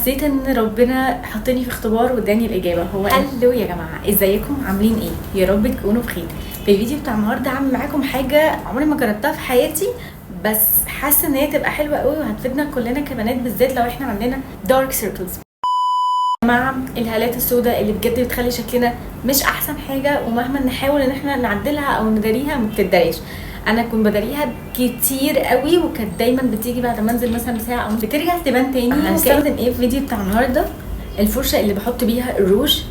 حسيت ان ربنا حطني في اختبار واداني الاجابة. هو hello يا جماعة، ازيكم؟ عاملين ايه؟ يا رب تكونوا بخير. في الفيديو بتاع النهارده هعمل معاكم حاجة عمري ما جربتها في حياتي، بس حاسه ان هي تبقى حلوة قوي وهتفيدنا كلنا كبنات، بالذات لو احنا عندنا dark circles مع الهالات السوداء اللي بجد بتخلي شكلنا مش احسن حاجة، ومهما نحاول ان احنا نعدلها او نداريها ما بتداريش. انا كنت بداريها كتير قوي، وكانت دايما بتيجي بعد ما انزل مثلا ساعة او بترجع تبان تاني. هنستخدم ايه في الفيديو بتاع النهارده؟ الفرشة اللي بحط بيها الروج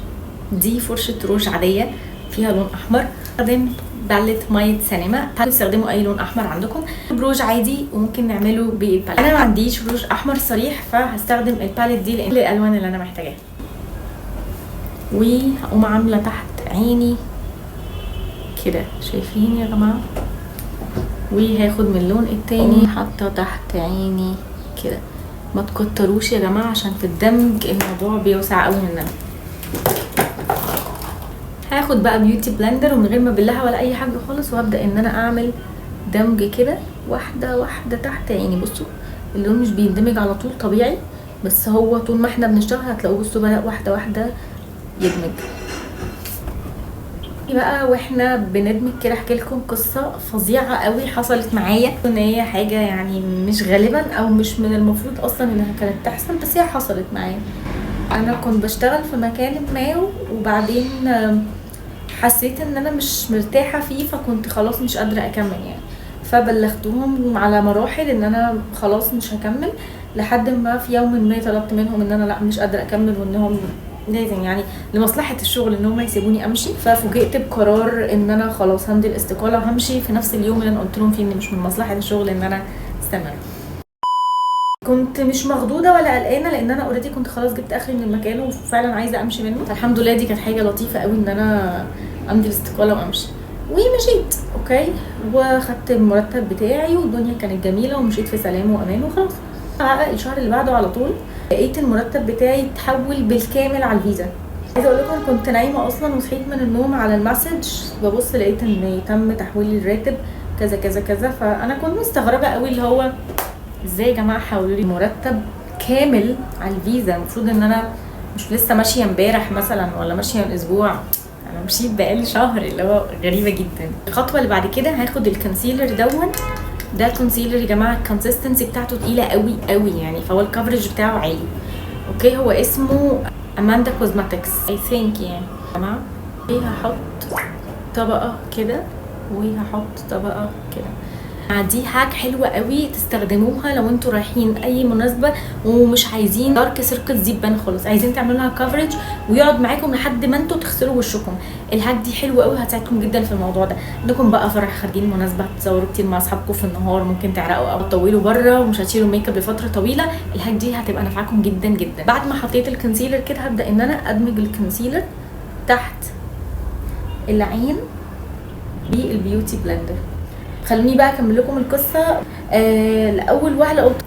دي، فرشه روج عادية فيها لون احمر. استخدم palette ماية سينما، تستخدموا اي لون احمر عندكم، بروج عادي وممكن نعمله بال palette. انا ما عنديش روج احمر صريح، فهستخدم ال palette دي لان الالوان اللي انا محتاجاها. وهقوم عامله تحت عيني كده، شايفين يا جماعة؟ وهاخد من اللون التاني حاطه تحت عيني كده. ما تكتروش يا جماعة عشان في الدمج الموضوع بيوسع قوي مننا. هاخد بقى beauty blender ومن غير ما ابلها ولا اي حاجة خالص، وهبدا ان انا اعمل دمج كده واحدة واحدة تحت عيني. بصوا اللون مش بيندمج على طول طبيعي، بس هو طول ما احنا بنشتغل هتلاقوه بصوا بدا واحدة واحدة يدمج. بقى واحنا بندمج كده احكي لكم قصة فظيعة قوي حصلت معايا، ان هي حاجة يعني مش غالبا او مش من المفروض اصلا انها كانت تحصل، بس هي حصلت معايا. انا كنت بشتغل في مكان ما، وبعدين حسيت ان انا مش مرتاحة فيه، فكنت خلاص مش قادرة اكمل يعني، فبلغتهم على مراحل ان انا خلاص مش هكمل، لحد ما في يوم ما طلبت منهم ان انا لا مش قادرة اكمل، وانهم لازم يعني لمصلحة الشغل ان هم يسيبوني امشي. ففوجئت بقرار ان انا خلاص همضي الاستقالة وهمشي في نفس اليوم اللي انا قلت لهم فيه ان مش من مصلحة الشغل ان انا استمر. كنت مش مخضوضه ولا قلقانة لان انا already كنت خلاص جبت اخري من المكان وفعلا عايزه امشي منه. فالحمد لله دي كانت حاجة لطيفة قوي ان انا امضي الاستقالة وامشي، ومشيت okay، وخدت المرتب بتاعي والدنيا كانت جميلة ومشيت في سلام وامان وخلاص. الشهر اللي بعده على طول لقيت المرتب بتاعي اتحول بالكامل على الفيزا. عايزه اقول لكم كنت نايمة اصلا وصحيت من النوم على ال message، ببص لقيت ان تم تحويل الراتب كذا كذا كذا. فانا كنت مستغربه قوي، اللي هو ازاي يا جماعة حولوا لي مرتب كامل على الفيزا؟ المفروض ان انا مش لسه ماشية امبارح مثلا ولا ماشية من اسبوع، انا مشيت بقالي شهر، اللي هو غريبة جدا. الخطوة اللي بعد كده هاخد ال concealer دون. ده concealer يا جماعة ال consistency بتاعته تقيلة قوي قوي يعني، فهو ال coverage بتاعه عالي okay. هو اسمه Amanda Cosmetics I think يعني يا جماعة. هحط طبقه كده وهحط طبقه كده. دي hack حلوة قوي تستخدموها لو انتوا رايحين اي مناسبة ومش عايزين dark circles دي تبان خالص، عايزين تعملوا لها coverage ويقعد معاكم لحد ما انتوا تغسلوا وشكم. ال hack دي حلوة قوي هتساعدكم جدا في الموضوع ده. عندكم بقى فرح، خارجين مناسبة، هتصوروا كتير مع اصحابكم في النهار، ممكن تعرقوا او تطولوا بره ومش هتشيلوا ميك اب لفترة طويلة، ال hack دي هتبقى نافعاكم جدا جدا. بعد ما حطيت ال concealer كده هبدا ان انا ادمج ال concealer تحت العين بال beauty blender. خلوني بقى اكمل لكم القصة.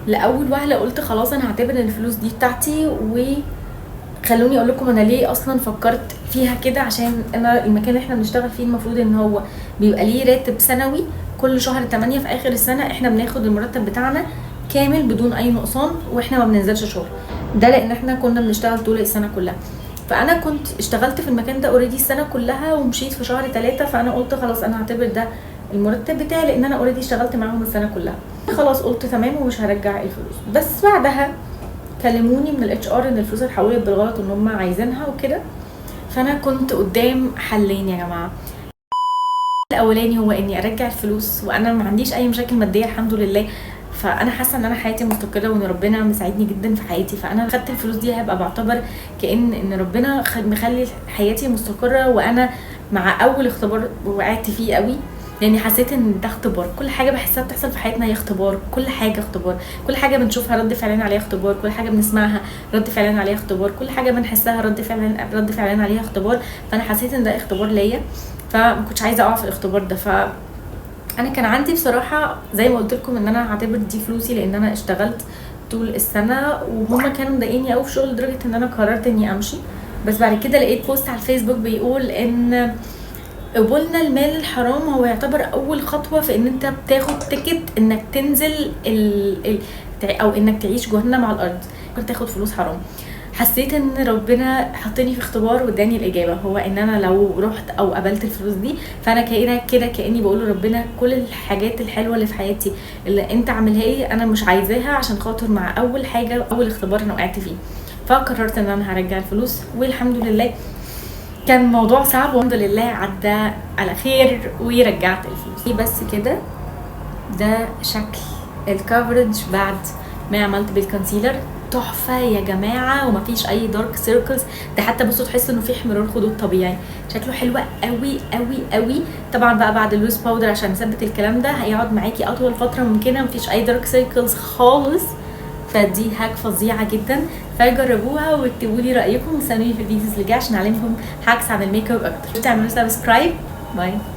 لاول وهله قلت خلاص انا هعتبر ان الفلوس دي بتاعتي. وخلوني اقول لكم انا ليه اصلا فكرت فيها كده، عشان انا المكان اللي احنا بنشتغل فيه المفروض ان هو بيبقى ليه راتب سنوي كل شهر 8 في اخر السنة احنا بناخد المرتب بتاعنا كامل بدون اي نقصان، واحنا ما بننزلش شغل ده لان احنا كنا بنشتغل طول السنة كلها. فانا كنت اشتغلت في المكان ده already السنة كلها ومشيت في شهر 3، فانا قلت خلاص انا هعتبر ده المرتب بتاعي لان انا already اشتغلت معاهم السنة كلها، خلاص قلت تمام ومش هرجع الفلوس. بس بعدها كلموني من ال HR ان الفلوس اتحولت بالغلط وان هم عايزينها وكده. فانا كنت قدام حلين يا جماعة. الاولاني هو اني ارجع الفلوس، وانا ما عنديش اي مشاكل مادية الحمد لله، فانا حاسه ان انا حياتي مستقره وان ربنا مساعدني جدا في حياتي، فانا خدت الفلوس دي هبقى بعتبر كان ان ربنا مخلي حياتي مستقره. وانا مع اول اختبار وقعت فيه قوي لاني حسيت ان ده اختبار. كل حاجة بحسها بتحصل في حياتنا هي اختبار، كل حاجة اختبار، كل حاجة بنشوفها رد فعلنا عليها اختبار، كل حاجة بنسمعها رد فعلنا عليها اختبار، كل حاجة بنحسها رد فعلنا عليها اختبار. فانا حسيت ان ده اختبار ليا، فما كنتش عايزه اقع في الاختبار ده. ف انا كان عندي بصراحة زي ما قلت لكم ان انا هعتبر دي فلوسي لان انا اشتغلت طول السنة وهما كانوا مضايقيني قوي في شغل لدرجة ان انا قررت اني امشي. بس بعد كده لقيت post على الفيسبوك بيقول ان قبولنا المال الحرام هو يعتبر اول خطوة في ان انت بتاخد ticket انك تنزل ال ال او انك تعيش جهنم على الارض. كنت اخد فلوس حرام. حسيت ان ربنا حطني في اختبار واداني الاجابه، هو ان انا لو رحت او قبلت الفلوس دي فانا كده كده كاني بقول لربنا كل الحاجات الحلوة اللي في حياتي اللي انت عاملها لي انا مش عايزاها، عشان خاطر مع اول حاجة اول اختبار انا وقعت فيه. فقررت ان انا هرجع الفلوس، والحمد لله كان موضوع صعب والحمد لله عدى على خير ورجعت الفلوس. بس كده ده شكل ال coverage بعد ما عملت بال concealer، تحفة يا جماعة، ومفيش اي dark circles. ده حتى بصوا تحس انه في احمرار خدود طبيعي، شكله حلو قوي قوي قوي. طبعا بقى بعد ال loose powder عشان نثبت الكلام ده هيقعد معاكي اطول فترة ممكنة، مفيش اي dark circles خالص. فدي hack فظيعة جدا، فجربوها واكتبوا لي رايكم، واستنوني في ال videos اللي جاية عشان اعلمكم hacks عن الميك اب اكتر. تعملوا subscribe. bye.